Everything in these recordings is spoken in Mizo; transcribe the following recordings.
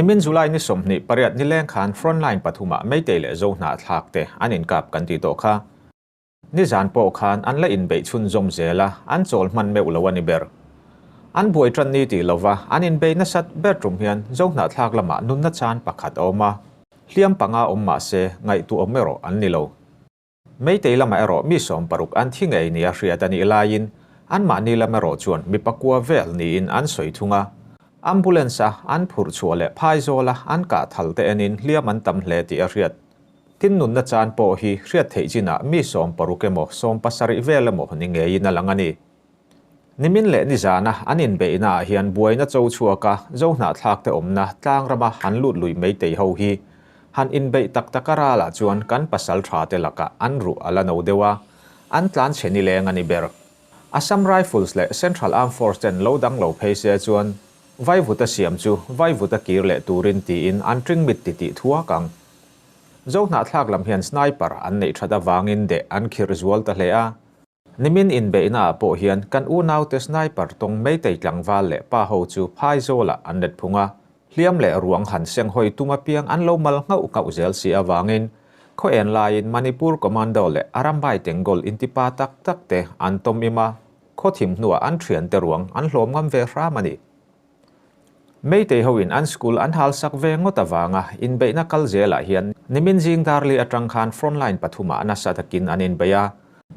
Nimin July ni 28 nileng khan frontline pathuma Meitei leh Zo hnahthlak te an inkap kan tih tawh kha. Nizan pawh khan an la inbeih chhunzawm zel a, an chawl hman meuh lo a ni ber. An buai tan ni tih lova an inbeih nasat ber tum hian Zo hnahthlak lamah nunna chan pakhat a awm a, hliam panga awm mah se ngaihtuahawm erawh an ni lo. Meitei lamah erawh mi 60 an thi ngei nia hriat a nih laiin anmahni lam erawh chuan mi pakua vel niin an sawi thung a. Ambulance-a an phurh chhuah leh phaizawla an kah thal te enin hliam an tam hle tih a hriat. Tin nunna chan pawh hi hriat theih chinah mi 60 emaw 70 vel emaw ni ngeiin a lang a ni. Nimin leh nizana an inbeihnaah hian buaina cho chhuaka Zo hnahthlakte awmna tlang rama han lut lui Meitei ho hi han inbeih tak tak a ralah chuan kan pasal thate lakah an ruh a la no deuh a, an tlan chhe nileng a ni ber. Assam Rifles leh Central Armed Force ten lo dang lo phei se chuan Vaivuta siam chu Vaivuta kir leh turin tiin an ṭing mit titih thuak ang. Zo hnahthlak lam hian sniper an neih ṭhat avangin deh an khirh zual ta hle a. Nimin inbeihnaah pawh hian kan unaute sniper tawng Meitei tlangval leh pa ho chu Phaizawlah an let phung a, hliam leh ruang han seng hawi tum apiang an lo mal nghauh nghauh zel si avangin khaw en laiin Manipur Commando leh Arambai Tengol intipa tak tak te an tawm im a, khaw thim hnuah an thiante ruang an hlawm ngam ve hram a ni. Meitei hoin an school an hal sak ve ngawt avanga inbeihna kal zelah hian nimin zing darli atang khan frontline pathumah nasa takin an inbeih a.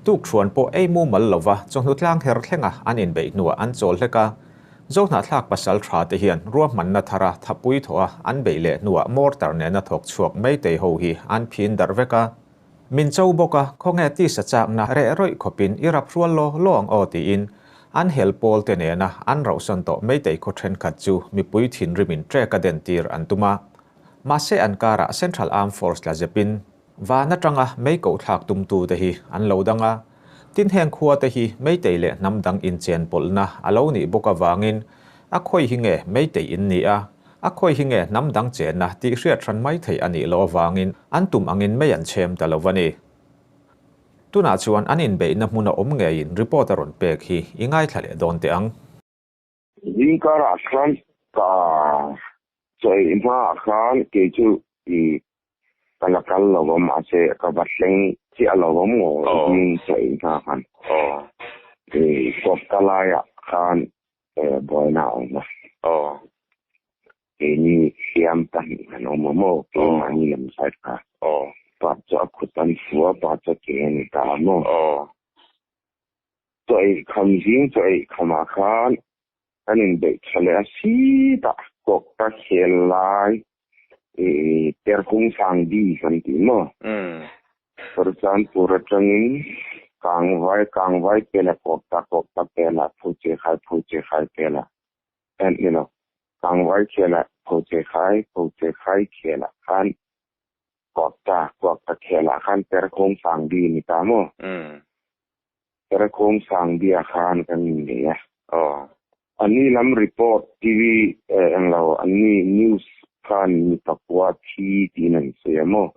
Tuk thuan pawh ei mumal lova chawhnu tlang her thlenga an inbeih hnuah an chawl hlek a. Zohnahthlak pasal tha te hian ruahmanna thara thapui thawh a an beih leh hnuah mortar nena thawk chhuak Meitei ho hi an phin darh vek a. Min cho bawk a, khawnge tisa chakna reh rawih khawpin i rap hrual law law ang aw tiin an hel pawl te nena an rauhsan tawh Meitei khaw thenkhat chu mipui thinrimin trek a den tir an tum a. Mahse an karah Central Armed Force tla zepin van atanga mei koh thlak tumtu te hi an lo dang a. Tin heng khua te hi Meitei leh hnam dang inchen pawlhna a lo nih bawk avangin a khawi hi nge Meitei in ni a, A khawi hi nge hnam dang chenna tih hriat hran mai theih a nih loh avangin an tum angin mei an chhem ta lo a ni. Tunah chuan an inbeihna hmuna awm ngeiin report a rawn pek hi i ngaithla leh dawn teh ang. Zingkarah khan ka chawi hmaah khan kei chu i ka la kal lo a mahse ka va thleng chiah lo a maw zing chawi hma khan. I kawpka laiah khan buaina a awm a. Keini hliam pahnih kan awm a maw keimahni lam side kha. Pa chu a khut an fu a, pa chu a ke a ni ta a maw. Chaw ei kham zing chaw ei khamah khan kan inbeih tha leh a sitah kawk ka khel lai Terkung Sangdi kan ti maw. Churachandpur atangin Kangvai, Kangvai pela Kawpta, Kawpta pela Phochekhai, Phochekhai pela en ni lo, Kangvai khela Phochekhai, Phochekhai khela khan Kawpta, Kawpta khela khan Terkhawng Sangdi ni ta maw? Terkhawng Sangdi ah khan kan innei a. Anni lam report TV englo anni news khan mi pakua thi tiin an sawi a maw?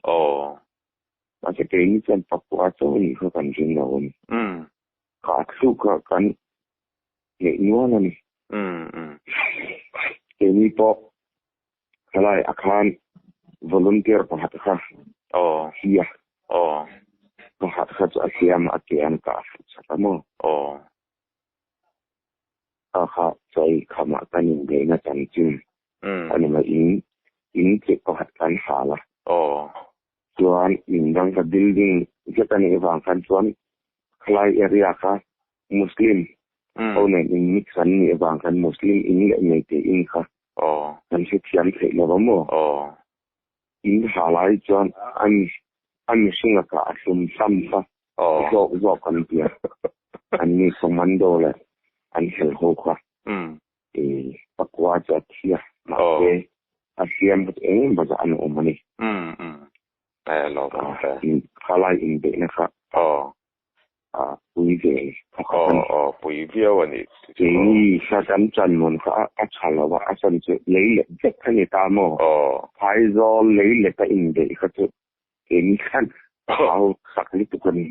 Mahse keini chuan pakua chauh a nih kha kan ring lo a ni. Kha a thluk a kan neih nual a ni. Keini pawh khalai a khan volunteer pakhat kha thi a. Pakhat kha chu a hliam a ke an kah fuh sak a maw? Kha kha chawi khamah kan inbeihna chanchin a ni mai. In in che pakhat kan hal a. Chuan in dang kha building vek a nih avang khan chuan khalai area kha Muslim ho nen in mix an nih avang khan Muslim in leh Meitei in kha kan hrethiam theih lo va maw? In ha lai chuan a mihring a kah a hlum hlam kha hlawk zawk an ti a, an ni commando leh an hel ho kha pakua chu a thi a, mahse a hliam kha chu eng emaw zah an awm a ni. Khalai inbeihna kha pui ve thawk a ni. Pui viau a ni. Keini kha kan chan mawn kha a tha lo a, a chan chu lei let vek a ni ta maw? Phaizawl lei let a inbeih kha chu keini khan hau sak lutuk a ni.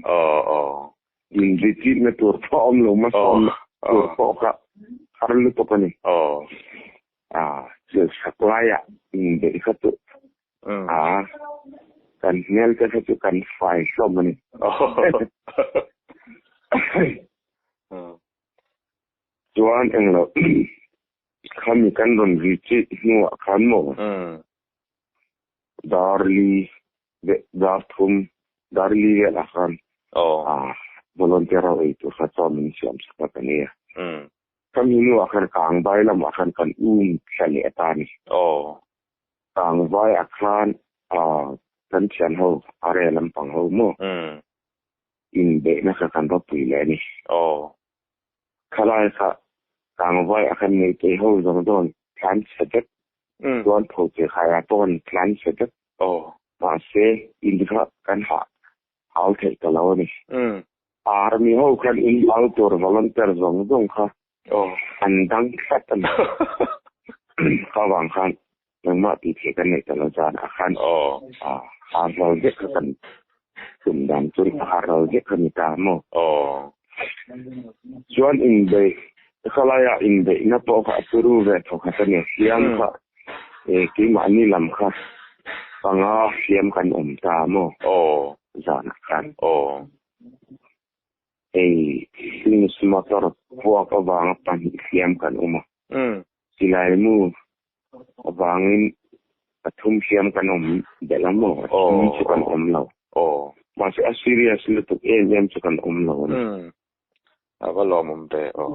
Inrichitna tur pawh a awm lo, hmasawnna tur pawh kha har lutuk a ni. Chilchhak laiah inbeih kha chu a kan hmel te kha chu kan fai hlawm a ni. Chuan englo khami kan rawn ri chih hnuah khan maw Darli dar thum Darli velah khan volunteer ho ei tur kha chuan min siam sak a ka nia. Khami hnuah khan Kangvai lamah khan kan um thla leh ta a ni. Kangvaiah khan kan thian ho a re lampang ho maw inbeihna kha kan va pui leh a ni. Khalai kha Kangvaiah khan Meitei ho zawng dawn tlan chhe vek chuan Phoche khaiah pawh an tlan chhe vek. Mahse in kha kan hah hau theih ta lo a ni. Army ho khan in hau tur volunteer zawng zawng kha an dang tlat a ni. Kha vang khan engmah tih theih kan neih ta lo zanah khan har ral vek kha kan tum dan chu har ral vek kha ni ta maw. Chuan inbeih khalaia inbeihna pawh kha a turu ve thawkhat a ni. Hliam kha keimahni lam kha panga hliam kan awm ta maw zanah khan. Hei English motor puak avanga pahnih hliam kan awm a, silai mu avangin pathum hliam kan awm belh a maw, a thi chu kan awm lo. Mahse a serious lutuk em em chu kan awm lo a ni. A va lawmawm ve aw.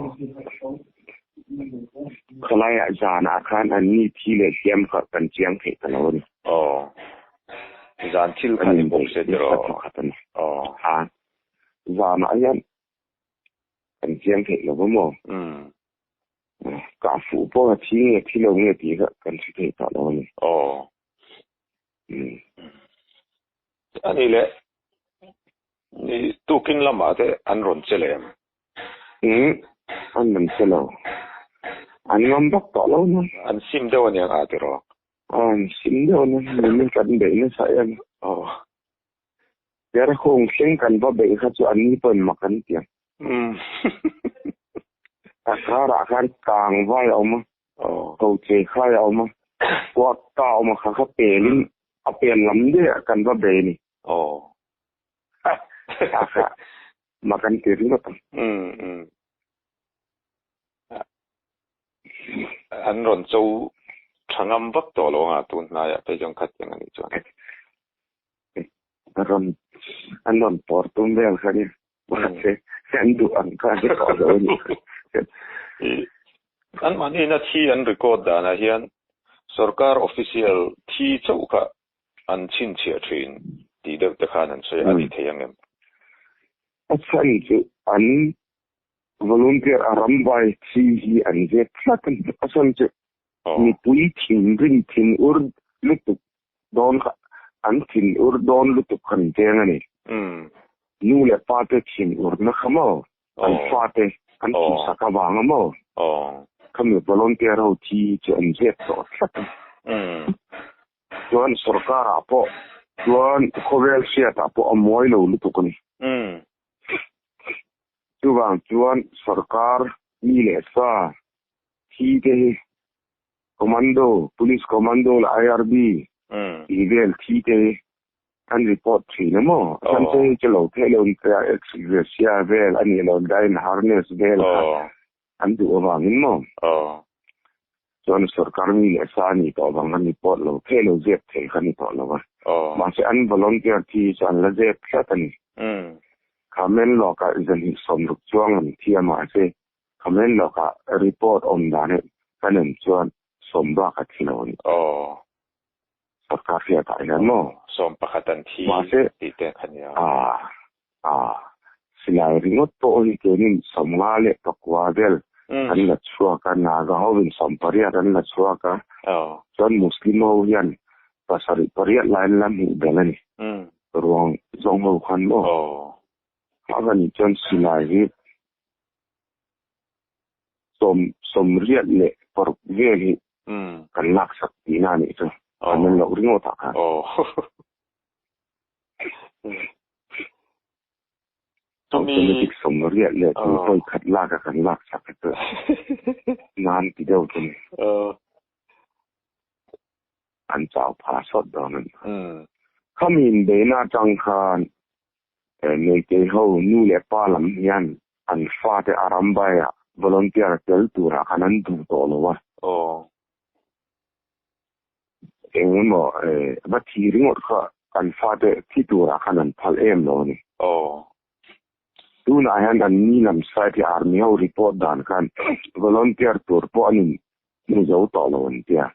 Khawlaiah zanah khan an ni thi leh hliam kha kan chiang theih ta lo a ni. Aw. Zan thil kha ni bawk se tiraw. Nasa thawkhat a ni. Aw. Ha. Zanah hian kan chiang theih lo va maw? Kah fuh pawh a thi nge thi lo nge tih kha kan hre thei tawh lo a ni. Aw. A ni le. Ni tukin lamah te an rawn che lem. Umm an rawn che lo. An ngam vak tawh lo na. An sim deuh aniang a tiraw? An sim deuh na, min kan beih nasa em. Aw. Terkhung thleng kan va beih kha chu an ni pawhin mak an ti ang. Umm. A karah khan kang vai a awm a, ko che khai a awm a, kuak ta a awm a, kha kha pelin a pel lam daih ah kan va bei a ni. Aw. Kha mak an ti ringawt ang. Umm umm. An rawn cho tha ngam vak tawh lo anga tun hnaiah phei chuan khat ang a nih chuan. A rawn an rawn pawr tum vel kha nia. Mahse an duh ang kha an tawh lo a nih kha. Anmahniina thi an record danah hian sorkar official thi chauh kha An chhinchhiah thin tih deuh te khan an sawi a ni thei ang em? A chhan chu an volunteer a ramvai thi hi an zep tlat a ni. A chhan chu mipui thinrim thin ur lutuk dawn kha an thin ur dawn lutuk kan veng a ni. Nu leh pa te thin urna kha maw an fate an thihsak avang a maw khami volunteer ho thi chu an zep tawh tlat a ni. Chuan sorkar ah pawh chuan khawvel hriat ah pawh a muai lo lutuk a ni. Chuvang chuan sorkar mi leh sa thi te hi commando, police commando leh IRB tih vel thi te hi an report thin a maw? A chhan chu hei chu lo theih lo ex gratia vel a nih loh dain harness vel kha an duh avangin maw? Chuan sorkar mi leh sa a nih tawh avang an report lo theih lo zep thei kha a ni tawh lo a. Mahse an volunteer thi hi chu an la zep tlat a ni. Khamen lawkah zahnih sawmruk chuang an thi a mahse khamen lawkah report awm dan hi kan en chuan sawm bak a thi lo a ni. Sorkar hriatah hian maw? 11 an thi tih te kha nia. Silai ringawt pawh hi keinin 50 leh pakua vel an la chhuak a, Naga hovin 18 an la chhuak a, chuan Muslim ho hian pasarih pariat lai an la hmuh belh a ni. Ruang zawng ho khan maw? A va nih chuan silai hi 80 leh paruk vel hi kan laksak tihna a nih chu. An en loh ringawt ah khan. Automatic 80 leh tui pawi khat lak a kan laksak a chu nan ti deuh chu ni. An chau phah sawt dawn a ni. Khami inbeihna atang khan Meitei ho nu leh pa lam hian an fate a rambai ah volunteer tel turah khan an duh tawh lo a. Eng emaw va thi ringawt kha kan fate thi turah khan an phal em lo a ni. Tunah hian an ni lam side hi army ho report dan khan volunteer tur pawh an in hmu zo tawh lo an tia.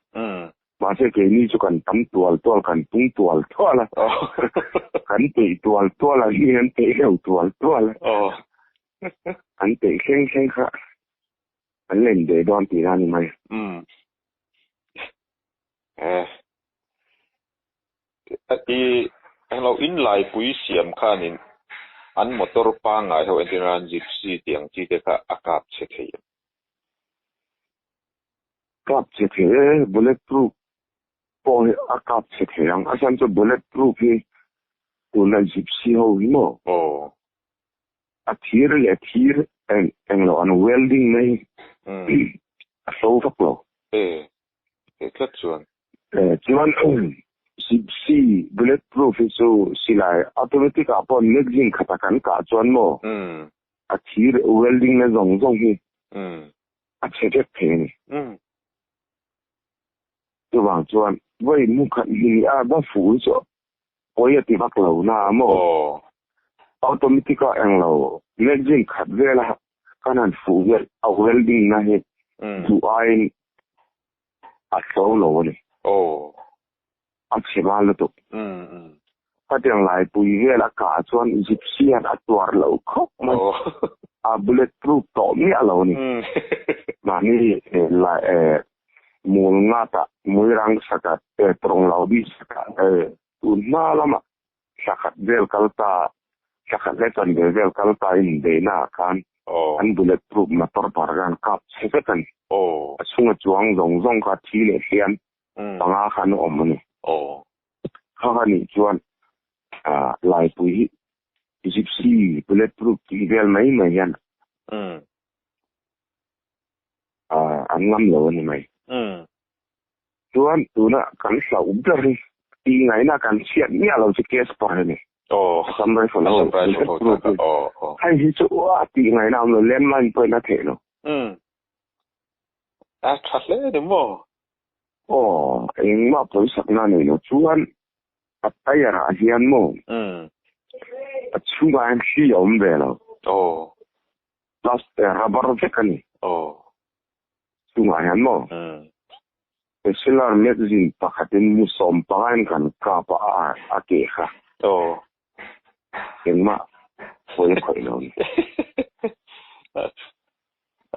Mahse keini chu kan tam tual tual, kan pung tual tual a, kan peih tual tual a, mi an peih lo tual tual a, an peih thleng thleng kha an la inbeh dawn tihna a ni mai. I englo in laipui siam khanin an motor pangngai ho entir nan gypsy tih ang chi te kha a kap chhe thei em? Kap chhe thei e, bullet proof pawh hi a kap chhe thei ang, a chhan chu bullet proof hi tuna gypsy ho hi maw? Aw. A thir leh thir englo an welding na hi a hlo vak lo. E. He tlat chuan. Chuan Gypsy bullet proof hi chu silai automatic ah pawh magazine khata kan kah chuan maw a thir welding na zawng zawng hi a chhe vek thei a ni. Chuvang chuan vawi mu khat hnih a va fuh hi chu pawi a ti vak lo na maw automatic ah englo magazine khat vela kan han fuh vel a welding na hi duh aiin a tlo lo a ni. A chhe mal lutuk. Khatiang laipui vel a kah chuan gypsy hian a tuar lo khawp mai. A bullet proof tawh miah lo a ni. Mahni mul ngata muirang saka tawng lo bik saka tun hma lamah thla khat vel kal ta, thla khat leh chanve vel kal ta in beihna ah khan an bullet proof motor par khan kap chhe vek a ni. A chhunga chuang zawng zawng kha thi leh hliam panga khan a awm a ni. Kha kha nih chuan Laipui hi gypsy bullet proof tih vel mai mai hian an ngam lo a ni mai. Chuan tuna kan hlauh ber hi tih ngaihna kan chhiat miah lo chu case par hi a ni. Assam Rifle ho bullet proof hi. Hei hi chu a tih ngaihna a awm lo, landmine pawhin a theih lo. A tha hle ni maw? Aw, engmah pawisakna a nei lo. Chuan a tyre ah hian maw a chhungah hian hri a awm ve lo. Plastic rubber vek a ni. Chungah hian maw? Secular magazine pakhatin mu sawm pangain kan kap a a keh kha. Engmah pawi a khawih lo ni.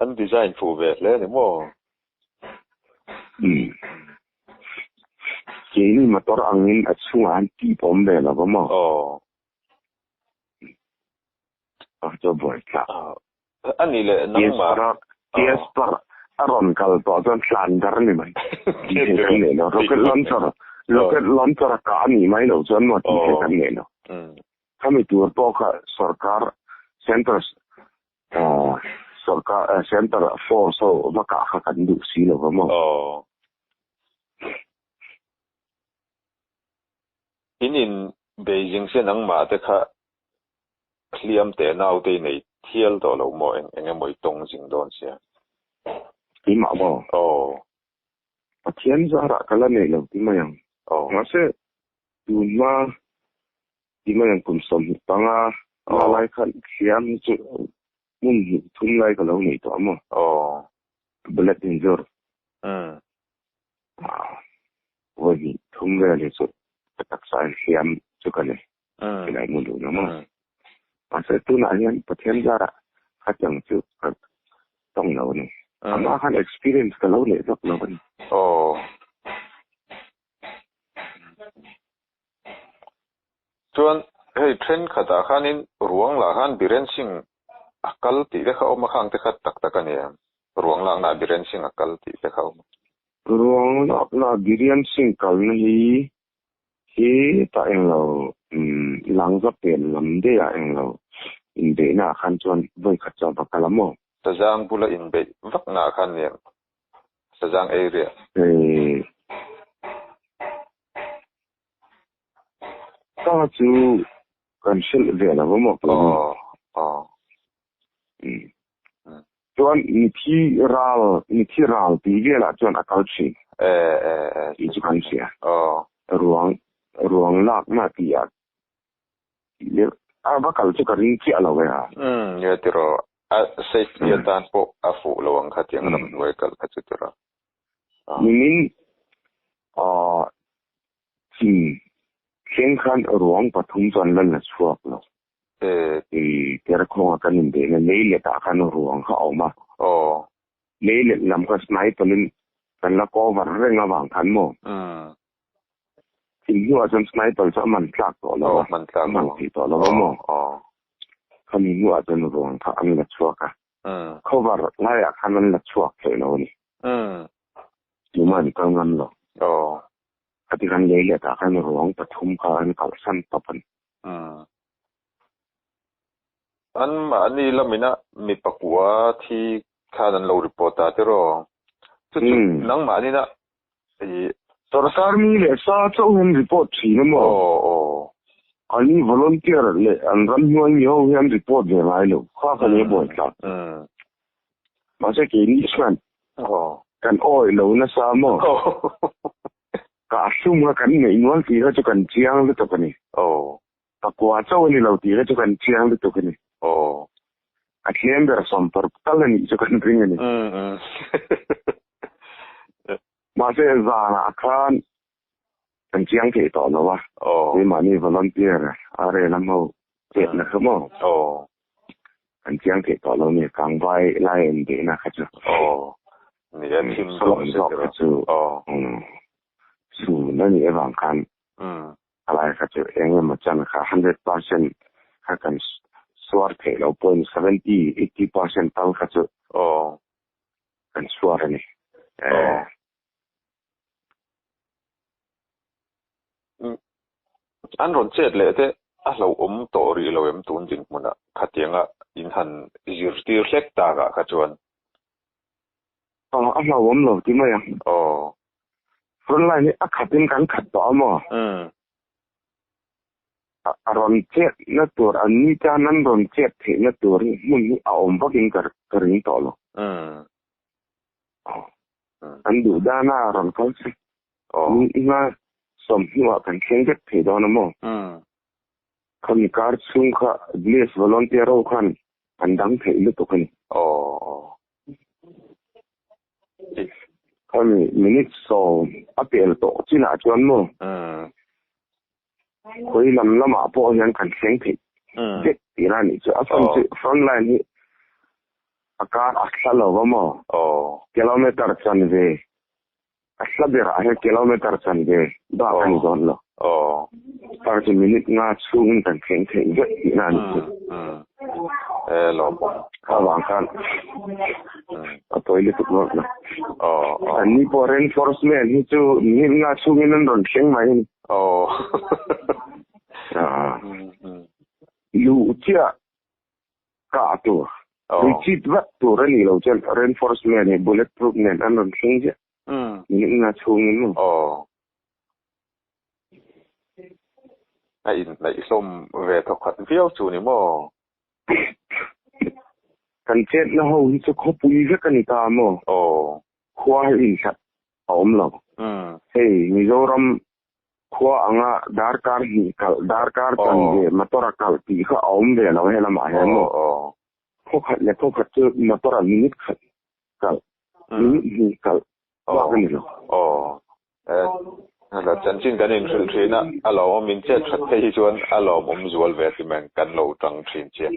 An design fuh ve hle ni maw? Umm. Keini motor angin a chhungah hian tip a awm ve lo va maw? A chu buai thlak. A nih leh nangmah. TS par a rawn kal tawh chuan tlan dar ni mai. Tih theih kan nei lo. Rocket launcher rocket launcher a kah a nih mai lo chuan maw tih theih kan nei lo. Khami tur pawh kha sorkar center sorkar center force ho va kah kha kan duh si lo va maw. In in Beijing se nangmah te kha Hliam teh naute i nei thial tawh lo maw eng eng emaw i tawng zing dawn sia. Keimah maw? Aw. Pathian zarah ka la nei lo ti mai ang. Aw. Mahse tun hma ti mai ang kum 25 hma lai khan hliam hi chu hmun hnih thum lai ka lo nei tawh a maw? Aw. Bullet inzur. Umm. Vawi hnih thum vel hi chu ka taksa in hliam chu ka nei. Silai mu duh lo maw? Mahse tunah hian Pathian zarah khatiang chu ka tawng lo a ni. Amah khan experience ka lo neih vak lo a ni. Aw. Chuan hei thenkhatah khanin ruang lah khan Biren Singh a kal tih te kha awm a, khang te kha tak tak a ni em? Ruang laknaah Biren Singh a kal tih te kha awm a. Ruang laknaah Biren Singh kalna hi Hi tah englo langza pen lam daih ah englo inbeihna ah khan chuan vawi khat chu a va kal a maw? Sazang bula inbeih vakna ah khan niang Sazang area. Hei Kha chu kan hrilh ve lo maw keini. Aw aw. Chuan mithi ral mithi ral tih velah chuan a kal thin. E e e. Tih chu kan hria. Aw. Ruang ruang lakna tih ah a va kal chu ka ring chiah lo e a. Umm nia tiraw a safety atan pawh a fuh lo ang kha tiang ramhnuai kal kha chu tiraw. Nimin ah chim thleng khan ruang pathum chuan la la chhuak lo. I Terkhawng a kan inbeihna leilet ah khan ruang kha a awm a. Leilet lam kha sniper in kan la cover reng avang khan maw. Thim hnuah chuan sniper chu a man tlak tawh lo a, a man thei tawh lo a maw. Khami hnuah chuan ruang kha an la chhuak a. Cover laiah khan an la chhuak thei lo a ni. Tuma an kal ngam lo. Khati khan leilet ah khan ruang pathum kha an kalhsan tawp a ni. An mahni lamina mi pakua thi khan an lo report a tiraw? Chu chu nangmahnina i. Sorkar mi leh sa chauh hian report thin a maw? Aw aw. An volunteer leh an ramhnuai mi ho hian report ve ngai lo. Kha kha leh buai tlak. Mahse keini chuan kan awih lo nasa maw? Ka hlum kha kan neih nual tih kha chu kan chiang lutuk a ni. Pakua chauh a ni lo tih kha chu kan chiang lutuk a ni. A tlem ber sawmparuk tal a nih chu kan ring a ni. Mahse zanah khan kan chiang thei tawh lo a. Keimahni volunteer a rel lam ho chetna kha maw? Kan chiang thei tawh lo a ni, kangvai lai a inbeihna kha chu. Salam zawk kha chu sun a nih avang khan a lai kha chu eng emaw chan kha 100% kha kan suar theih loh pawhin 70, 80% tal kha chu kan suar a ni. An rawn chet leh te a hlauhawm tawh rih lo em tun dinhmunah khatianga in han zirtir hlek takah kha chuan? Aw a hlauhawm lo ti mai a. Aw. Front line hi a khatin kan khat tawh a maw? A rawn chet na tur an ni tan an rawn chet theih na tur hi hmun hi a awm vakin ka ring tawh lo. An duh dana a rawn kal che. Ni inga sawmhnuah kan thleng vek thei dawn a maw? Khami kar chhung kha Bliss volunteer ho khan an dang theih lutuk a ni. Khami minute 10 a pel tawh chinah chuan maw? Khawi lam lamah pawh hian kan thleng theih vek tih a nih chu. A chhan chu front line hi a kar a hla lo va maw? Kilometer chanve a hla berah hian kilometer chanve bak a ni dawn lo. Kar chu minute nga chhungin kan thleng theih vek tihna a nih chu. Kha vang khan a pawi lutuk ngawt lo. Anni pawh reinforcement hi chu minute nga chhungin an rawn thleng mai a ni. Luh chiah kah tur, retreat vat tur a nih loh chuan reinforcement hi bullet proof nen an rawn thleng ziah minute nga chhungin maw. A inhnaih hlawm ve thawkhat viau chu ni maw? Kan chetna ho hi chu khawpui vek a ni ta maw? Khua hi inhlat a awm lo. Hei Mizoram khua anga darkar hnih kalh, darkar chan ve motor a kalh tih kha a awm ve lo helamah hian maw? Khaw khat leh khaw khat chu motor a minute khat kalh, minute hnih kalh bak a ni lo. Hela chanchin kan inhrilh thin a, a lawmawm min chet that phei hi chuan a lawmawm zual ve ti meng kan lo tang thin chiah.